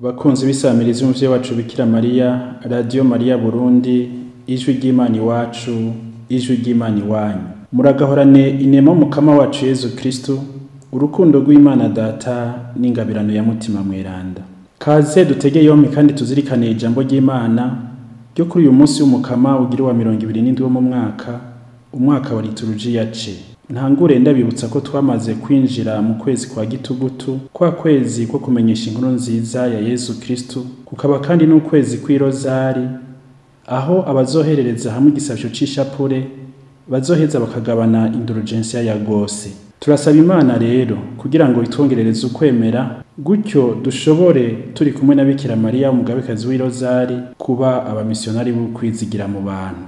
Bakunzi b'isamirizi y'umuvyeyi wacu Bikira Mariya, Radio Mariya Burundi, ijwi ry'Imana iwacu, ijwi ry'Imana iwanyu. Muragahorane inema mukama wacu Yezu Kristo, urukundo rw'Imana Data n'ingabirano ya Mutima Mweranda. Kaze dutege yompi kandi tuzirikane ijambo ry'Imana ryo kuri uyu munsi w'umukama ugira wa 27 wo mu mwaka, umwaka wa liturujia C. Ntangure ndabibutsa ko twamaze kwinjira mu kwezi kwa gitugutu, kwa kwezi ko kumenyesha inkuru nziza ya Yezu Kristo, kukaba kandi n'ukwezi kw'irozari, aho abazoherereza hamwe igisabisho c'ishapure bazoheza bakagabana indulgensia ya gose. Turasaba Imana rero kugira ngo itwongerereze ukwemera, gutyo dushobore turi kumwe na Bikira Mariya umugabekazi w'irozari kuba abamisionari b'ukwizigira mu bantu.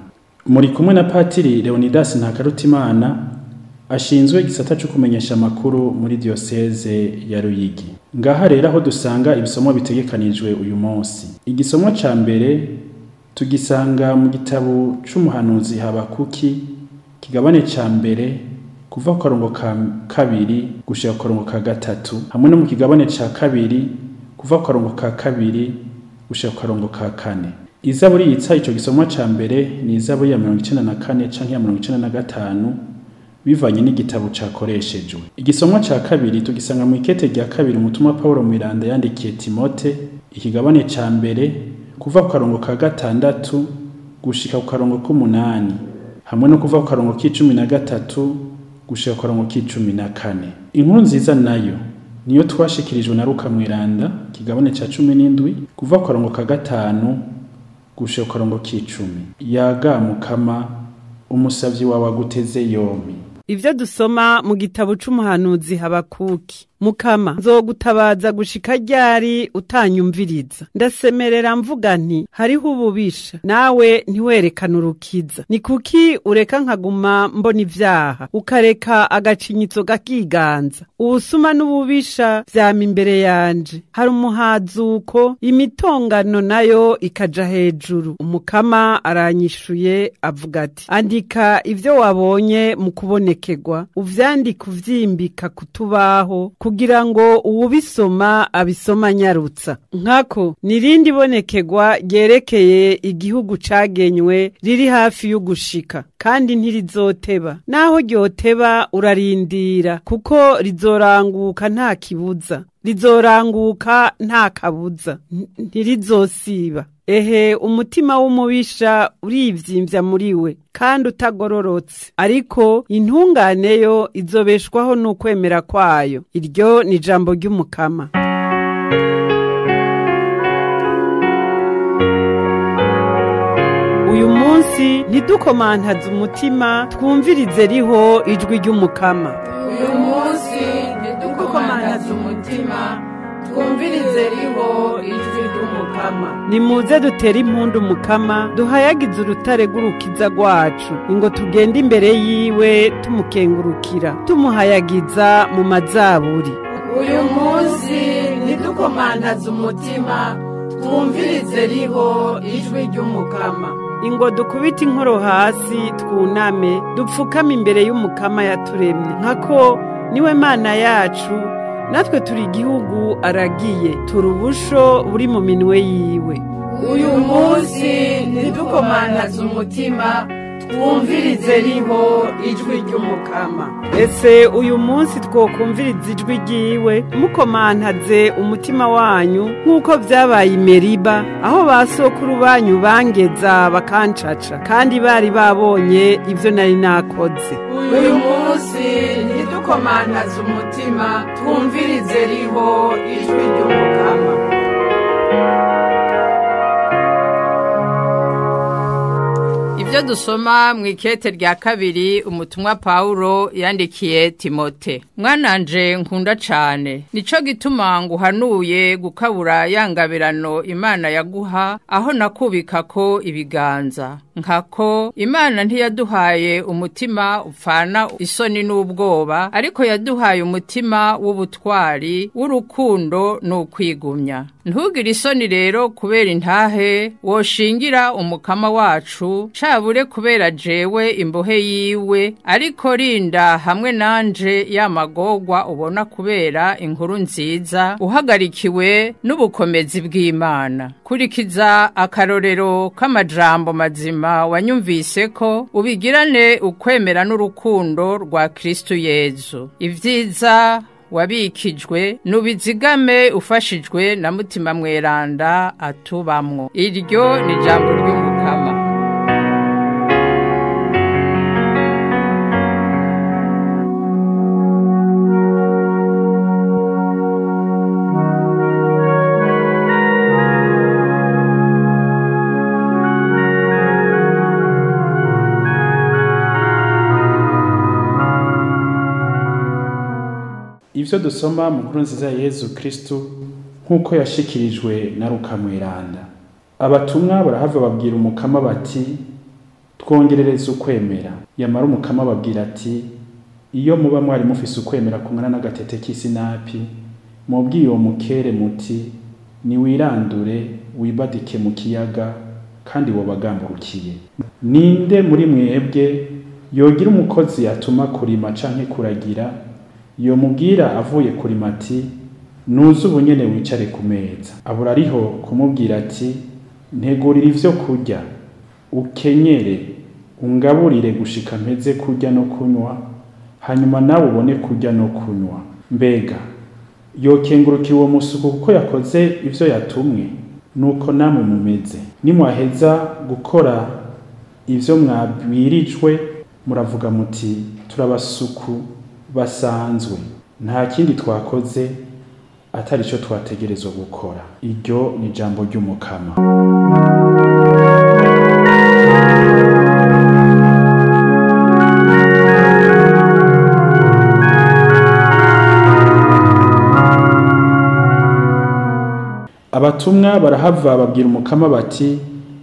Muri kumwe na Patiri Leonidas Ntakarutimana ashinzwe igisata cyo kumenyesha amakuru muri diocese ya Ruyigi. Ngaha rero aho dusanga ibisomo bitegekanijwe uyu munsi. Igisomo ca mbere tugisanga mu gitabo c'umuhanuzi Habakuki, kigabane ca mbere kuva ku karongo ka kabiri gushika ku karongo ka gatatu, hamwe no mu kigabane ca kabiri kuva ku karongo ka kabiri gushika ku karongo ka kane. Izaburi yitsa ico gisomo ca mbere ni izaburi ya 94 canke ya 95 bivanye n'igitabo cakoreshejwe. Igisomwa ca kabiri tugisanga mu ikete rya kabiri umutumwa Paulo Mweranda yandikiye Timote, ikigabane ca mbere kuva ku karongo ka gatandatu gushika ku karongo k'umunani, hamwe no kuva ku karongo k'icumi na gatatu gushika ku karongo k'icumi na kane. Inkuru nziza nayo niyo twashikirijwe na Luka Mweranda, ikigabane ca 17 kuva ku karongo ka gatanu gushika ku karongo k'icumi. Yaga Mukama, umusavyi wawe aguteze yompi. Ivyo dusoma mu gitabo c'umuhanuzi Habakuki. Mukama, nzogutabaza gushika ryari utanyumviriza? Ndasemerera mvuga nti hariho ububisha, nawe ntiwerekana urukiza. Ni kuki ureka nkaguma mbona ivyaha, ukareka agacinyitso gakiganza? Ubusuma n'ububisha vyama imbere yanje, hari umuhazuko, imitongano nayo ikaja hejuru. Umukama aranyishuye avuga ati andika ivyo wabonye mu kubonekerwa, uvyandike uvyimbika kutubaho, kugira ngo uwubisoma abisoma nyarutsa. Nkako nirindi bonekerwa ryerekeye igihugu cagenywe riri hafi y'ugushika, kandi ntirizoteba. Naho ryoteba urarindira, kuko rizoranguka nta kibuza, rizoranguka nta kabuza, ntirizosiba. Ehe, umutima w'umubisha urivyimbya muri we kandi utagororotse, ariko intungane yo izobeshwaho n'ukwemera kwayo. Iryo ni ijambo ry'Umukama. Uyu munsi ntidukomantaze umutima, twumvirize riho ijwi ry'Umukama. Uyu munsi ntidukomantaze umutima, twumvirize riho ijwi ry'Umukama. Nimuze dutere impundu Mukama, duhayagize urutare rw'urukiza rwacu, ngo tugende imbere yiwe tumukengurukira, tumuhayagiza mu mazaburi. Uyu munsi ntidukomantaze umutima, twumvirize riho ijwi ry'Umukama. Ingo dukubite inkoro hasi twuname, dupfukame imbere y'Umukama yaturemye, nkako niwe Mana yacu, natwe turi igihugu aragiye, turi ubusho buri mu minwe yiwe. Uyu munsi ntidukomantaze umutima, twumvirize riho ijwi ry'Umukama. Ese uyu munsi twokumviriza ijwi ryiwe, mukomantaze umutima wanyu nk'uko vyabaye i Meriba, aho basokuru banyu bangeza bakancaca, kandi bari babonye ivyo nari nakoze. Uyu munsi ntidukomantaze umutima, twumvirize riho ijwi ry'Umukama. Ivyo dusoma mu ikete rya kabiri umutumwa Paulo yandikiye Timote. Mwananje nkunda cane, nico gituma nguhanuye gukabura yangabirano Imana yaguha, aho nakubikako ibiganza. Nkako Imana ntiyaduhaye umutima upfana isoni n'ubwoba, ariko yaduhaye umutima w'ubutwari, w'urukundo n'ukwigumya. Ntugire isoni rero kubera intahe woshingira umukama wacu, cabure kubera jewe imbohe yiwe, ariko rinda hamwe nanje y'amagorwa ubona kubera inkuru nziza, uhagarikiwe n'ubukomezi bw'Imana. Kurikiza akarorero k'amajambo mazima wanyumvise ko ubigirane ukwemera n'urukundo rwa Kristo Yezu. Ivyiza wabikijwe nubizigame ufashijwe na Mutima Mweranda atubamwo. Iryo ni jambo ry'Umukama. Ivyo dusoma mu nkuru nziza ya Yezu Kristo nk'uko yashikirijwe na Luka Mweranda. Abatumwa barahava babwira Umukama bati: twongerereze ukwemera. Yamara Umukama babwira ati: iyo muba mwari mufise ukwemera kungana n'agatete k'isinapi, mubwiye uwo mukere muti: niwirandure wibadike mu kiyaga, kandi wobagamburukiye. Ninde muri mwebwe yogira umukozi atuma kurima canke kuragira, yomubwira avuye kurima ati: nuze ubunyene wicare ku meza? Abura ariho kumubwira ati: ntegurira ivyo kurya, ukenyere, ungaburire gushika mpeze kurya no kunywa, hanyuma nawe ubone kurya no kunywa. Mbega yokengurukira uwo musuku kuko yakoze ivyo yatumwe? Nuko namwe mumeze, nimwaheza gukora ivyo mwabwirijwe, muravuga muti: turabasuku basanzwe, nta kindi twakoze atari ico twategerezwa gukora. Iryo ni jambo ry'Umukama. Abatumwa barahava babwira Umukama bati: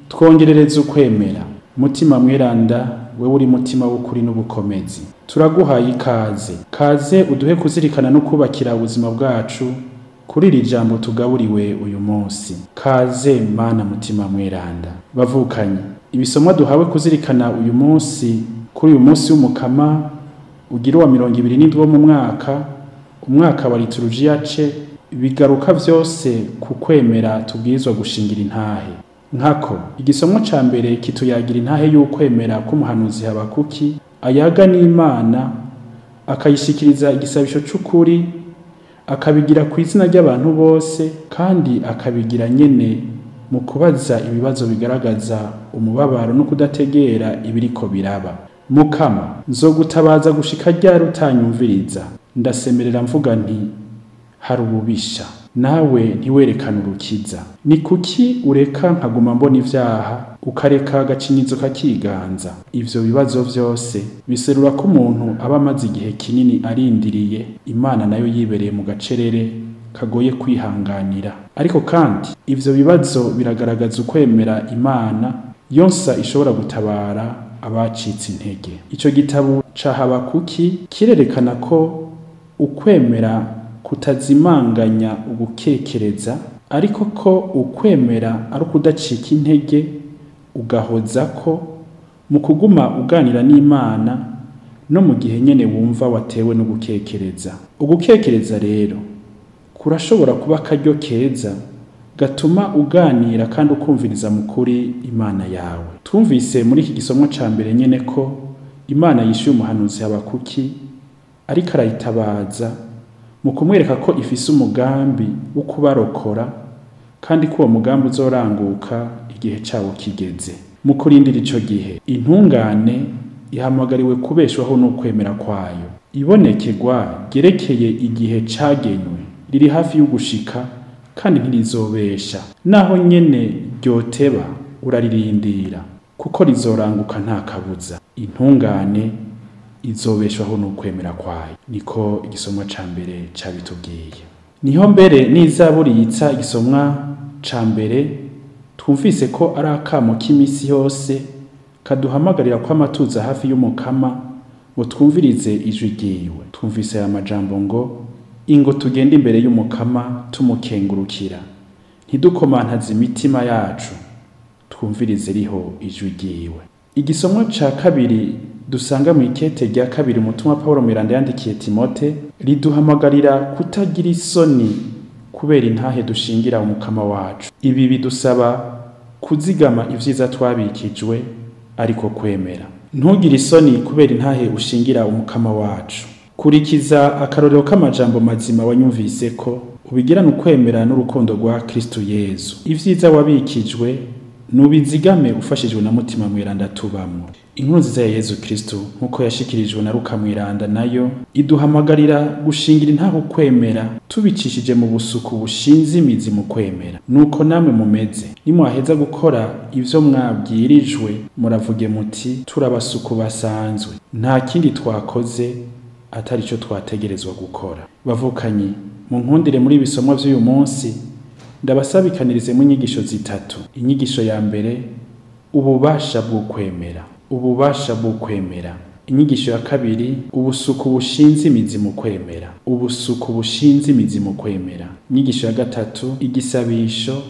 twongerereze ukwemera. Mutima Mweranda, wewe uri mutima w'ukuri n'ubukomezi, turaguhaye ikaze. Kaze uduhe kuzirikana no kubakira ubuzima bwacu kuri iri jambo tugaburiwe uyu munsi. Kaze Mana Mutima Mweranda. Bavukanye, ibisomwa duhawe kuzirikana uyu munsi, kuri uyu munsi w'Umukama ugira uwa 27 wo mu mwaka, umwaka wa liturujia ce, bigaruka vyose ku kwemera tubwirizwa gushingira intahe. Nkako igisomwa ca mbere kituyagira intahe y'ukwemera k'umuhanuzi Habakuki, ayaga n'Imana akayishikiriza igisabisho c'ukuri, akabigira ku izina ry'abantu bose, kandi akabigira nyene mu kubaza ibibazo bigaragaza umubabaro no kudategera ibiriko biraba. Mukama, nzogutabaza gushika ryari utanyumviriza? Ndasemerera mvuga nti: hari ububisha, nawe ntiwerekane urukiza. Ni kuki ureka nkaguma mbona ivyaha, ukareka agacinyizo kakiganza? Ivyo bibazo vyose biserura ko umuntu aba amaze igihe kinini arindiriye Imana, nayo yibereye mu gacerere kagoye kwihanganira. Ariko kandi ivyo bibazo biragaragaza ukwemera Imana yonsa ishobora gutabara abacitse intege. Ico gitabo ca Habakuki kirerekana ko ukwemera kutazimanganya ugukekereza, ariko ko ukwemera ari ukudacika intege, ugahoza ko mu kuguma uganira n'Imana no mu gihe nyene wumva watewe no gukekereza. Ugukekereza rero kurashobora kuba akaryo keza gatuma uganira kandi ukumviriza mu kuri Imana yawe. Twumvise muri iki gisomwa ca mbere nyene ko Imana yishuye umuhanuzi Habakuki ariko arayitabaza mu kumwereka ko ifise umugambi wo kubarokora, kandi ko uwo mugambi uzoranguka igihe cawo kigeze. Mu kurindira ico gihe, intungane ihamagariwe kubeshwaho n'ukwemera kwayo. Ibonekerwa ryerekeye igihe cagenywe riri hafi y'ugushika, kandi ntirizobesha. Naho nyene ryoteba, uraririndira, kuko rizoranguka nta kabuza. Intungane izobeshwaho n'ukwemera kwayo. Niko igisomwa ca mbere cabitubwiye. Niho mbere n'izaburi yitsa igisomwa ca mbere, twumvise ko ari akamo k'imisi yose Kaduhamagarira kwama tuza hafi y'Umukama ngo twumvirize ijwi ryiwe. Twumvise aya majambo ngo ingo tugende imbere y'Umukama tumukengurukira, ntidukomantaze imitima yacu, twumvirize riho ijwi ryiwe. Igisomwa ca kabiri dusanga mu ikete rya kabiri umutumwa Paulo Mweranda yandikiye Timote riduhamagarira kutagira isoni kubera intahe dushingira Umukama wacu. Ibi bidusaba kuzigama ivyiza twabikijwe ariko kwemera. Ntugire isoni kubera intahe ushingira Umukama wacu. Kurikiza akarorero k'amajambo mazima wanyumvise ko ubigirane ukwemera n'urukundo rwa Kristo Yezu. Ivyiza wabikijwe nubizigame ufashijwe na Mutima Mweranda tubamwo. Inkuru nziza ya Yezu Kristo nkuko yashikirijwe na Luka Mweranda nayo iduhamagarira gushingira intahe ukwemera tubicishije mu busuku bushinze imizi mu kwemera. Nuko namwe mumeze, nimwaheza gukora ivyo mwabwirijwe muravuge muti turabasuku basanzwe, nta kindi twakoze atari cyo twategerezwa gukora. Bavukanyi, munkundire muri ibisomwa vy'uyu munsi ndabasabikanirizemo inyigisho zitatu. Inyigisho ya mbere, ububasha bw'ukwemera. Ububasha bw'ukwemera. Inyigisho ya kabiri, ubusuku bushinze imizi mu kwemera. Ubusuku bushinze imizi mu kwemera. Inyigisho ya gatatu, igisabisho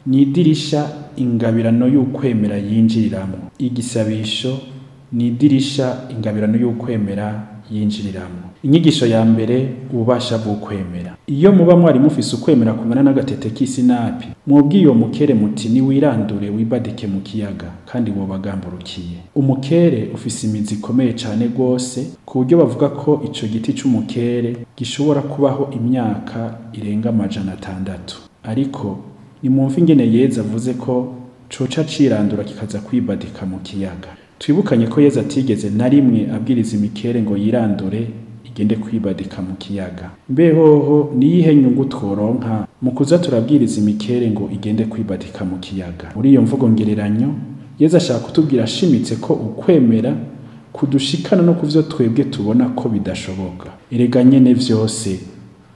ni idirisha ingabirano y'ukwemera yinjiriramwo. Igisabisho ni idirisha ingabirano y'ukwemera yinjiriramwo. Inyigisho ya mbere, ububasha bw'ukwemera. Iyo muba mwari mufise ukwemera kungana n'agatete k'isinapi, mwobwiye uwo mukere muti niwirandure wibadike mu kiyaga, kandi wobagamburukiye. Umukere ufise imizi ikomeye cane gose, ku buryo bavuga ko ico giti c'umukere gishobora kubaho imyaka irenga 600. Ariko nimwumve ingene Yezu avuze ko coca cirandura kikaza kwibadika mu kiyaga. Twibukanye ko Yezu atigeze na rimwe abwiriza imikere ngo yirandure igende kwibadika mu kiyaga. Mbehoho niyihe nyungu tworonka mu kuza turabwiriza imikere ngo igende kwibadika mu kiyaga? Muri iyo mvugo ngereranyo, Yezu ashaka kutubwira ashimitse ko ukwemera kudushikana no kuvyo twebwe tubona ko bidashoboka. Erega nyene vyose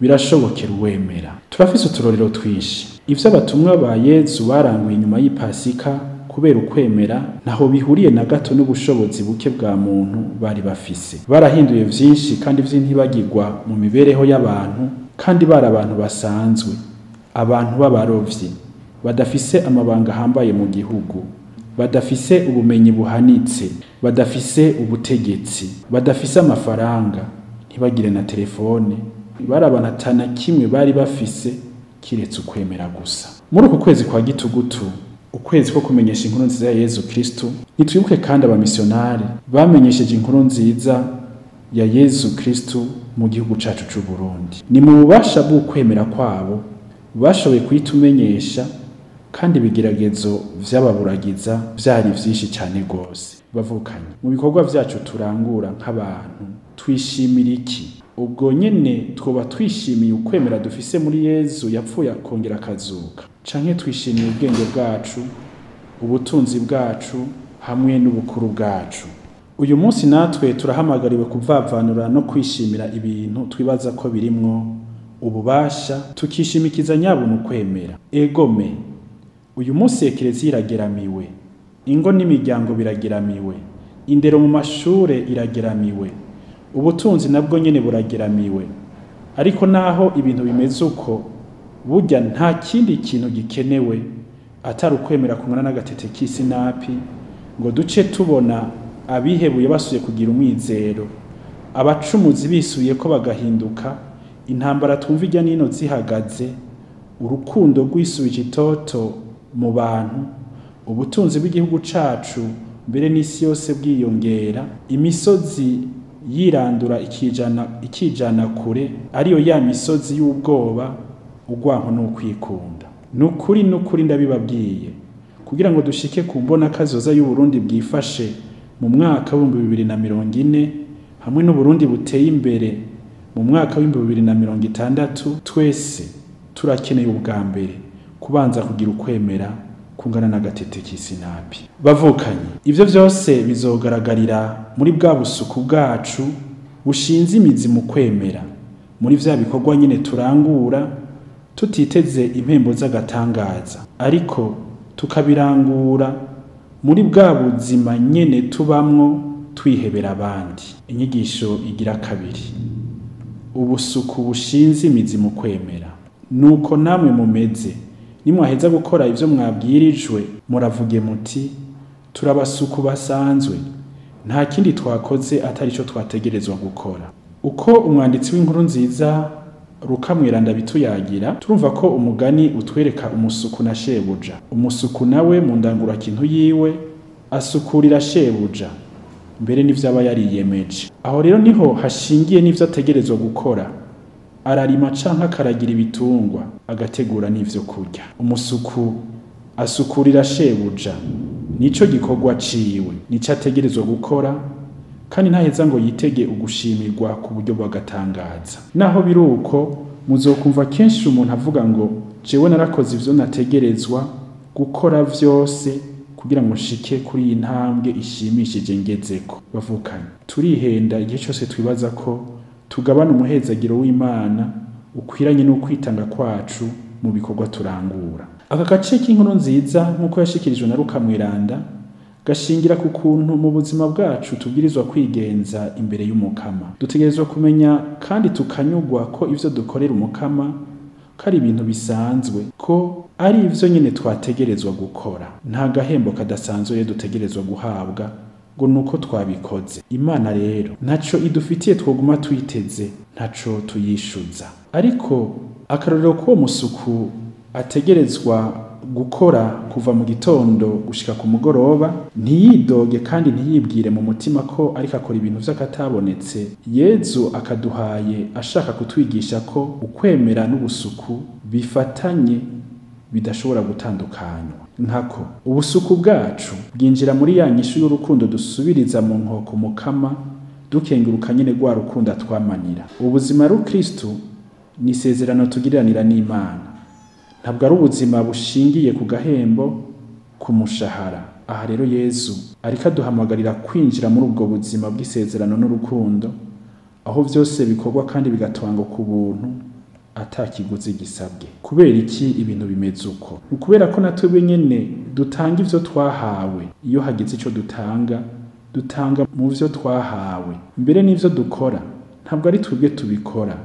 birashobokera uwemera. Turafise uturorero twinshi. Ivyo abatumwa ba Yezu baranguye inyuma y'Ipasika kubera ukwemera ntaho bihuriye na gato n'ubushobozi buke bwa muntu bari bafise. Barahinduye vyinshi kandi vy'intibagirwa mu mibereho y'abantu, kandi bari abantu basanzwe, abantu b'abarovyi, badafise amabanga ahambaye mu gihugu, badafise ubumenyi buhanitse, badafise ubutegetsi, badafise amafaranga, ntibagire na telefone. Bari abantu atana kimwe bari bafise kiretse ukwemera gusa. Muri uku kwezi kwa gitugutu, ukwezi ko kumenyesha inkuru nziza ya Yezu Kristo, nitwibuke kandi abamisionari bamenyesheje inkuru nziza ya Yezu Kristo mu gihugu cacu c'u Burundi. Ni mu bubasha bw'ukwemera kwabo bashoboye kuyitumenyesha, kandi ibigeragezo vy'ababuragiza vyari vyinshi cane gose. Bavukanye, mu bikorwa vyacu turangura nk'abantu twishimira iki? Ubwo nyene twoba twishimiye ukwemera dufise muri Yezu yapfuye akongera akazuka, canke twishimiye ubwenge bwacu, ubutunzi bwacu hamwe n'ubukuru bwacu? Uyu munsi natwe turahamagariwe kuvavanura no kwishimira ibintu twibaza ko birimwo ububasha, tukishimikiza nyabuna ukwemera. Egome, uyu munsi ekereziya irageramiwe, ingo n'imiryango birageramiwe, indero mu mashure irageramiwe, ubutunzi nabwo nyene burageramiwe. Ariko naho ibintu bimeze uko, burya nta kindi kintu gikenewe atari ukwemera kungana n'agatete k'isinapi, ngo duce tubona abihebuye basuye kugira umwizero, abacumuzi bisuye ko bagahinduka, intambara twumva irya nino zihagaze, urukundo rwisubije itoto mu bantu, ubutunzi bw'igihugu cacu mbere n'isi yose bwiyongera, imisozi yirandura ikijana kure, ariyo ya misozi y'ubwoba, urwanko n'ukwikunda. Nukuri nukuri ndabibabwiye, kugira ngo dushike ku mbona kazoza y'Uburundi bwifashe mu mwaka w'ibihumbi 2040 hamwe n'Uburundi buteye imbere mu mwaka w'ibihumbi 2060, twese turakeneye ubwa mbere kubanza kugira ukwemera kungana n'agatete k'isinapi. Bavukanye, ivyo vyose bizogaragarira muri bwa busuku bwacu bushinze imizi mu kwemera, muri vya bikorwa nyene turangura tutiteze impembo z'agatangaza, ariko tukabirangura muri bwa buzima nyene tubamwo twihebera abandi. Inyigisho igira kabiri, ubusuku bushinze imizi mu kwemera. Nuko namwe mumeze, nimwaheza gukora ivyo mwabwirijwe, muravuge muti turabasuku basanzwe, nta kindi twakoze atari ico twategerezwa gukora. Uko umwanditsi w'inkuru nziza Luka Mweranda bituyagira, turumva ko umugani utwereka umusuku na shebuja. Umusuku nawe mu ndangurakintu yiwe asukurira shebuja, mbere n'ivyo aba yariyemeje. Aho rero niho hashingiye n'ivyo ategerezwa gukora. Ararima canke akaragira ibitungwa, agategura n'ivyo kurya. Umusuku asukurira shebuja, nico gikorwa ciwe, nico ategerezwa gukora, kandi ntaheza ngo yitege ugushimirwa ku buryo bw'agatangaza. Naho biri uko, muzokumva kenshi umuntu avuga ngo jewe narakoze ivyo nategerezwa gukora vyose kugira ngo nshike kuri iyi ntambwe ishimishije ngezeko. Bavukanye, turihenda igihe cyose twibaza ko tugabana umuhezagiro w'Imana ukwiranye n'ukwitanga kwacu mu bikorwa turangura. Aka gace k'inkuru nziza nk'uko yashikirijwe na Luka Mweranda gashingira ku kuntu mu buzima bwacu tubwirizwa kwigenza imbere y'Umukama. Dutegerezwa kumenya kandi tukanyugwa ko ivyo dukorera Umukama ko ari ibintu bisanzwe, ko ari ivyo nyene twategerezwa gukora. Nta gahembo kadasanzwe rero dutegerezwa guhabwa ngo nuko twabikoze. Imana rero ntaco idufitiye twoguma twiteze, ntaco tuyishuza. Ariko akarorero k'uwo musuku ategerezwa gukora kuva mu gitondo gushika ku mugoroba, ntiyidoge kandi ntiyibwire mu mutima ko ariko akora ibintu vy'akatabonetse, Yezu akaduhaye ashaka kutwigisha ko ukwemera n'ubusuku bifatanye bidashobora gutandukanywa. Nkako ubusuku bwacu bwinjira muri ya nyishu y'urukundo dusubiriza mu nkoko Mukama, dukenguruka nyene rwa rukundo atwamanira. Ubuzima rukristo ni isezerano tugiriranira n'Imana. Ntabwo ari ubuzima bushingiye ku gahembo, ku mushahara. Aha rero Yezu ariko aduhamagarira kwinjira muri ubwo buzima bw'isezerano n'urukundo, aho vyose bikorwa kandi bigatwangwa ku buntu ata kiguzi gisabwe. Kubera iki ibintu bimeze uko? Ni ukubera ko natwebwe nyene dutanga ivyo twahawe. Iyo hagize ico dutanga, dutanga mu vyo twahawe. Mbere n'ivyo dukora ntabwo ari twebwe tubikora,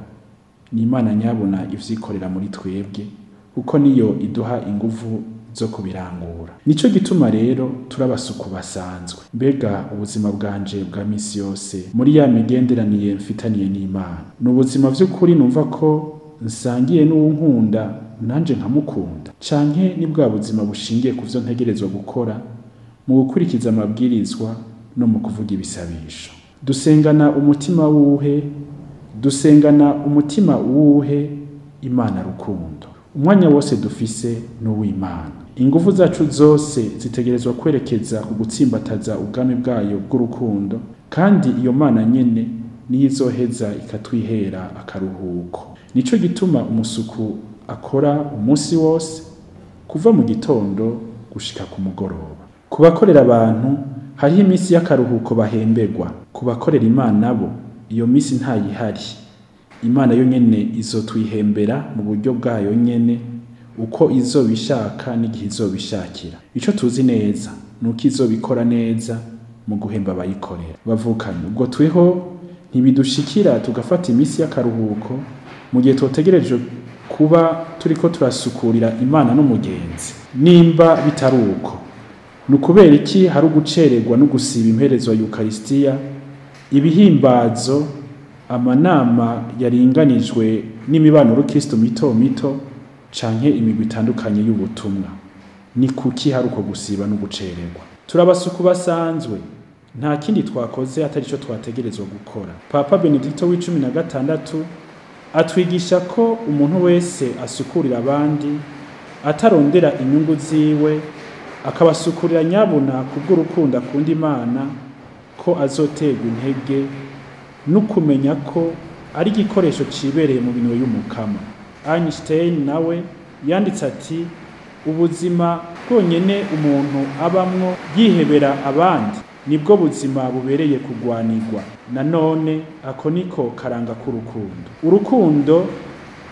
ni Imana nyabona ivyikorera muri twebwe, kuko niyo iduha inguvu zo kubirangura. Nico gituma rero turabasuku basanzwe. Mbega ubuzima bwanje bwa misi yose muri ya migenderaniye mfitaniye n'Imana, ni ubuzima vy'ukuri numva ko nsangiye n'uwunkunda nanje nkamukunda, canke ni bwa buzima bushingiye ku vyo ntegerezwa gukora mu gukurikiza amabwirizwa no mu kuvuga ibisabisho. Dusengana umutima wuhe? Dusengana umutima wuhe Imana rukundo. Umwanya wose dufise n'uw'Imana. Inguvu zacu zose zitegerezwa kwerekeza ku gutsimbataza ubwami bwayo bw'urukundo, kandi iyo Mana nyene niyo izoheza ikatwihera akaruhuko. Nico gituma umusuku akora umunsi wose kuva mu gitondo gushika ku mugoroba. Ku bakorera abantu hariho iminsi y'akaruhuko bahemberwa. Ku bakorera Imana bo iyo minsi ntayihari. Imana yo nyene izotwihembera mu buryo bwayo nyene, uko izobishaka n'igihe izobishakira. Ico tuzi neza nuko izobikora neza mu guhemba abayikorera. Bavukanye, ubwo tweho ntibidushikira tugafata iminsi y'akaruhuko mu gihe twotegereje kuba turiko turasukurira Imana n'umugenzi. Nimba bitari uko, ni ukubera iki hari ugucererwa no gusiba imperezo ya Ukaristiya, ibihimbazo, amanama yaringanijwe n'imibano rukristo mito mito canke imigwi itandukanye y'ubutumwa? Ni kuki hari uko gusiba no gucererwa? Turabasuku basanzwe, nta kindi twakoze atari ico twategerezwa gukora. Papa Benedicto w'icumi na gatandatu atwigisha ko umuntu wese asukurira abandi atarondera inyungu ziwe, akabasukurira nyabuna kubw'urukundo akunda Imana, ko azoterwa intege no kumenya ko ari igikoresho cibereye mu minwe y'Umukama. Einstein nawe yanditse ati: ubuzima bwonyene umuntu abamwo yihebera abandi nibwo buzima bubereye kugwanirwa. Nanone ako niko karanga k'urukundo. Urukundo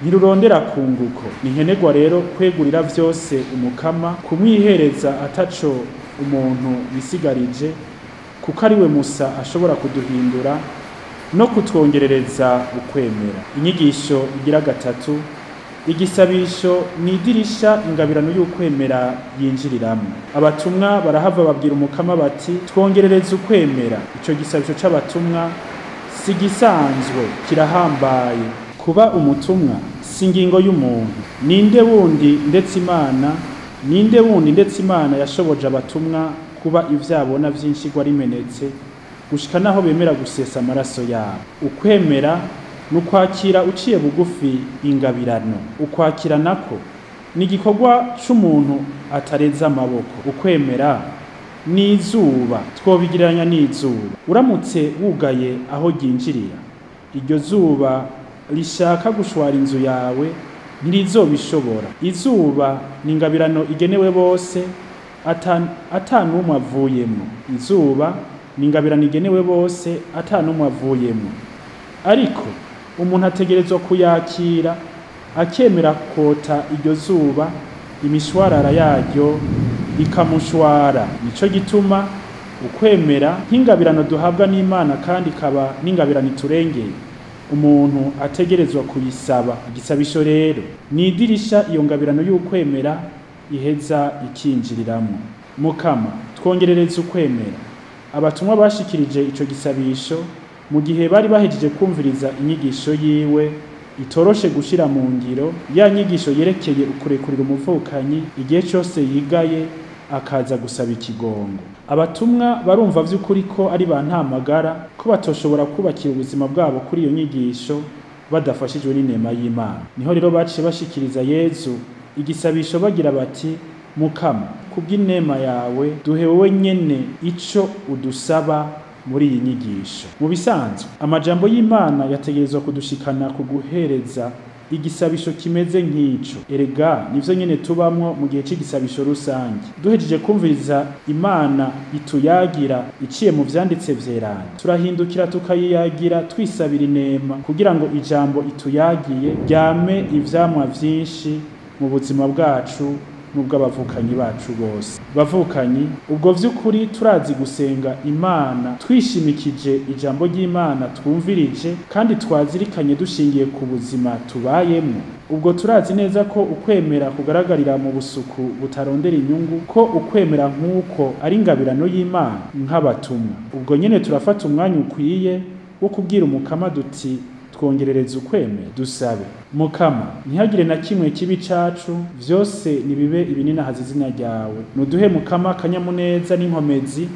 ntirurondera kunguko. Ni nkenerwa rero kwegurira vyose Umukama, kumwihereza ataco umuntu yisigarije, kuko ari we musa ashobora kuduhindura no kutwongerereza ukwemera. Inyigisho igira gatatu: igisabisho ni idirisha ingabirano y'ukwemera yinjiriramwo. Abatumwa barahava babwira Umukama bati: twongerereze ukwemera. Ico gisabisho c'abatumwa si gisanzwe, kirahambaye. Kuba umutumwa si ingingo y'umuntu. Ninde wundi ndetse Imana, ninde wundi ndetse Imana yashoboje abatumwa kuba ivyabona vyinshi rimenetse gushika naho bemera gusesa amaraso yabo. Ukwemera nukwakira uciye bugufi ingabirano. Ukwakira nako ni igikorwa c'umuntu atareza amaboko. Ukwemera ni izuba, twobigereranya n'izuba. Uramutse wugaye aho ryinjirira, iryo zuba rishaka gushwara inzu yawe ntirizobishobora. Izuba ni ingabirano igenewe bose, ata n'umwe avuyemwo. Izuba ni ingabirano igenewe bose, ata n'umwe avuyemwo. Ariko umuntu ategerezwa kuyakira, akemera kota iryo zuba, imishwarara yaryo ikamushwara. Nico gituma ukwemera nk'ingabirano duhabwa n'Imana kandi ikaba n'ingabirano iturengeye, umuntu ategerezwa kuyisaba. Igisabisho rero ni idirisha iyo ngabirano y'ukwemera iheza ikinjiriramwo. Mukama, twongerereze ukwemera. Abatumwa bashikirije ico gisabisho mu gihe bari bahejeje kumviriza inyigisho yiwe itoroshe gushira mu ngiro, ya nyigisho yerekeye ukurekurira umuvukanyi igihe cyose yigaye akaza gusaba ikigongo. Abatumwa barumva vy'ukuri ko ari ba ntamagara, ko batoshobora kubakira ubuzima bwabo kuri iyo nyigisho badafashijwe n'inema y'Imana. Niho rero baciye bashikiriza Yezu igisabisho bagira bati: Mukama, kubw'inema yawe duhe wowe nyene ico udusaba muri iyi nyigisho. Mu bisanzwe amajambo y'Imana yategerezwa kudushikana ku guhereza igisabisho kimeze nk'ico. Erega nivyo nyene tubamwo mu gihe c'igisabisho rusange. Duhejeje kumviriza Imana ituyagira iciye mu vyanditse vyerana, turahindukira tukayiyagira twisabira inema kugira ngo ijambo ituyagiye ryame ivyamwa vyinshi mu buzima bwacu n'ubw'abavukanyi bacu bose. Bavukanyi, ubwo vy'ukuri turazi gusenga Imana twishimikije ijambo ry'Imana twumvirije kandi twazirikanye dushingiye ku buzima tubayemwo. Ubwo turazi neza ko ukwemera kugaragarira mu busuku butarondera inyungu, ko ukwemera nk'uko ari ingabirano y'Imana nk'abatumwa. Ubwo nyene turafata umwanya ukwiye wo kubwira Umukama duti: twongerereze ukwemera. Dusabe: Mukama, ntihagire na kimwe kibi cacu, vyose nibibe ibininahaza izina ryawe. Nuduhe Mukama akanyamuneza n'inkomezi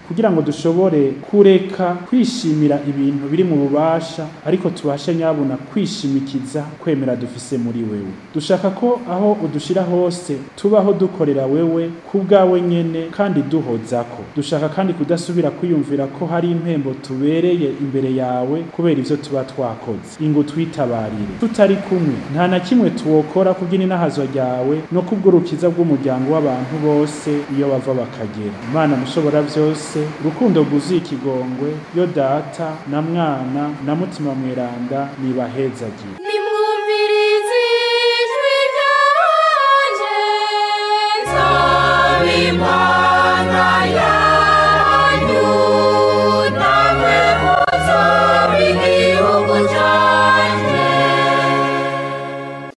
kugira ngo dushobore kureka kwishimira ibintu biri mu bubasha, ariko tubashe nyabuna kwishimikiza kwemera dufise muri wewe. Dushaka ko aho udushira hose tubaho dukorera wewe kubwawe nyene kandi duhozako. Dushaka kandi kudasubira kwiyumvira ko hari impembo tubereye imbere yawe kubera ivyo tuba twakoze. Ingo twitabarire. Tutari kumwe nta na kimwe tuwokora kubw'inahazwa ryawe no kubw'urukiza bw'umuryango w'abantu bose iyo bava bakagera. Imana mushobora vyose, urukundo rwuzuye ikigongwe, yo Data na Mwana na Mutima Mweranda, nibahezagira.